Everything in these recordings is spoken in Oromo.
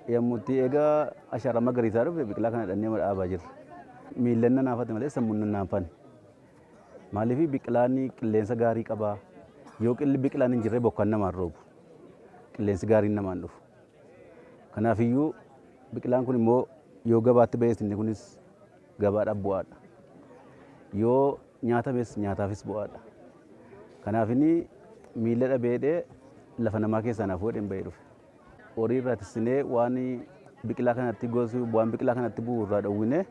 Yommuu itti egaa ashaaraa magariisaa dhufe, biqilaa kana dhannee dhaabaa jirra. Miillan na naafate malee sammuun na naafanne. Maaliif? Biqilaan qilleensa gaarii qabaa. Yoo biqilaan hin jirre, bokkaan namaan roobu. Qilleensi gaariin namaan dhufu. Kanaafiyyuu biqilaan kun immoo yoo gabaatti ba'es, inni kunis gabaadhaaf bu'aadha. Yoo nyaatames, nyaataafis bu'aadha. Kanaaf inni miilla dhabeedhee lafa namaa keessaa na fuudheen bahee dhufe. Horii irraa tissinee, waan biqilaa kanatti gosu, waan biqilaa kanatti bu'u irraa dhowwinee,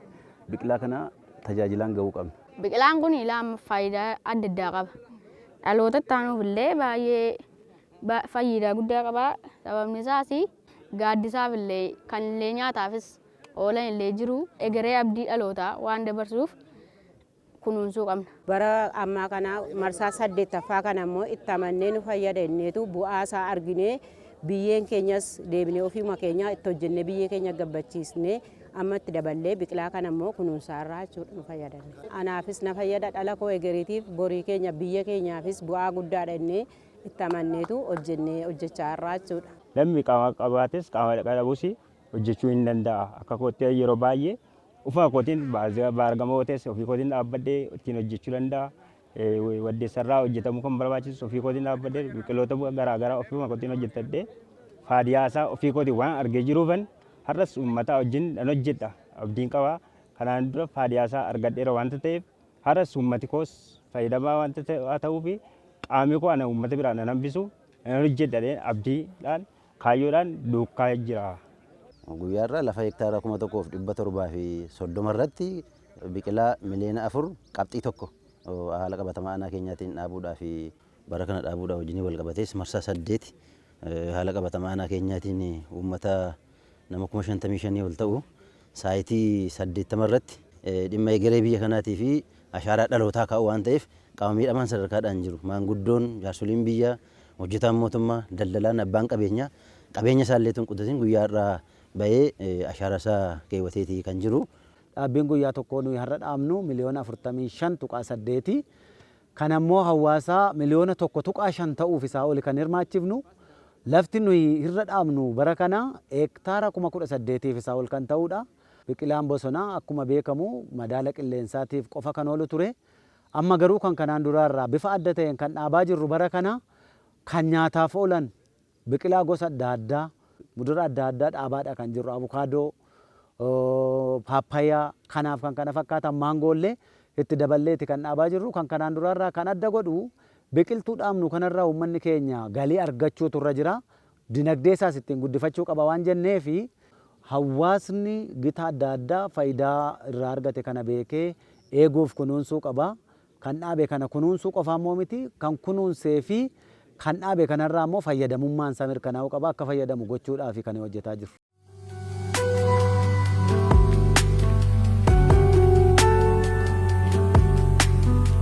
biqilaa kana tajaajilaan ga'uu qabna. Biqilaan kun ilaa faayidaa adda addaa qaba. Dhaloota itti aanuuf illee baay'ee faayidaa guddaa qaba. Sababni isaas gaaddisaaf illee, kan illee nyaataafis oolan illee jiru. Egeree abdii dhalootaa waan dabarsuuf kunuunsuu qabna. Bara ammaa kana marsaa saddeettaffaa kana immoo itti amannee nu fayyada inneetu bu'aa isaa arginee, biyyeen keenyas deebinee ofiima keenya itti hojjennee, biyyee keenya gabbachiisnee, amma itti daballee biqilaa kana immoo kunuunsaa irraa jechuudha nu fayyadanne. Anaafis na fayyada, dhala koo egeriitiif, borii keenya, biyya keenyaafis bu'aa guddaadha innee itti amanneetu hojjennee hojjechaa irraa jechuudha. Namni qaama qabaates qaama dhabus hojjechuu hin danda'a. Akka kootti yeroo baay'ee ufuma kootiin baargamoo ta'es ofii kootiin dhaabbadhee ittiin hojjechuu danda'a. Waddeessarraa hojjetamuu kan barbaachisu ofii kootiin dhaabbadhee, biqiloota garaagaraa ofii kootiin hojjetadhee, faayidaa isaa ofii kootiin waan argee jiruufan har'as uummata wajjin nan hojjedha, abdiin qaba. Kanaan dura faayidaa isaa argadheera waanta ta'eef, har'as uummati koos fayyadamaa waanta ta'uuf, qaamni koo ana uummata biraan nan hambisu, nan hojjedha abdiidhaan, kaayyoodhaan duukaa jira. Guyyaa irraa lafa hektaara 1730 irratti biqilaa miliyoona 4.1 haala qabatamaa aanaa keenyaatiin dhaabuudhaa fi bara kana dhaabuudhaa wajjin wal qabatees marsaa 8 haala qabatamaa aanaa keenyaatiin uummata nama 55,000 ol ta'u saayitii 80 irratti, dhimma egeree biyya kanaatii fi ashaaraa dhalootaa kaa'u waan ta'eef, qaama miidhamaan sadarkaadhaan jiru, maanguddoon, jaarsoliin biyyaa, hojjetaan mootummaa, daldalaan, abbaan qabeenyaa qabeenya isaallee tun qutatin guyyaa irraa bahee ashaaraa isaa keewwateetii kan jiru. Dhaabbiin guyyaa tokkoo nuyi har'a dhaabnu miliyoona 45.8. Kan ammoo hawaasa miliyoona 1.5 ta'uuf isaa oli kan hirmaachifnu. Lafti nuyi irra dhaabnu bara kana hektaara 18,000f isaa ol kan ta'udha. Biqilaan bosonaa akkuma beekamu madaala qilleensaatiif qofa kan oolu ture. Amma garuu kan kanaan duraarraa bifa adda ta'een kan dhaabaa jirru bara kana kan nyaataaf oolan biqilaa gosa adda addaa, mudura adda addaa dhaabaadha kan jirru. Abukaadoo, paappayaa, kanaaf kan kana fakkaatan, maangoollee itti daballeeti kan dhaabaa jirru. Kan kanaan duraarraa kan adda godhu, biqiltuu dhaabnu kanarraa uummanni keenya galii argachuutu irra jira. Dinagdee isaas ittiin guddifachuu qaba waan jenneefi, hawaasni gita adda addaa faayidaa irraa argate kana beekee eeguuf kunuunsuu qaba. Kan dhaabe kana kunuunsuu qofaa immoo miti, kan kunuunsee fi kan dhaabe kanarraa immoo fayyadamummaan isaa mirkanaa'uu qaba. Akka fayyadamu gochuudhaaf kan hojjetaa jiru.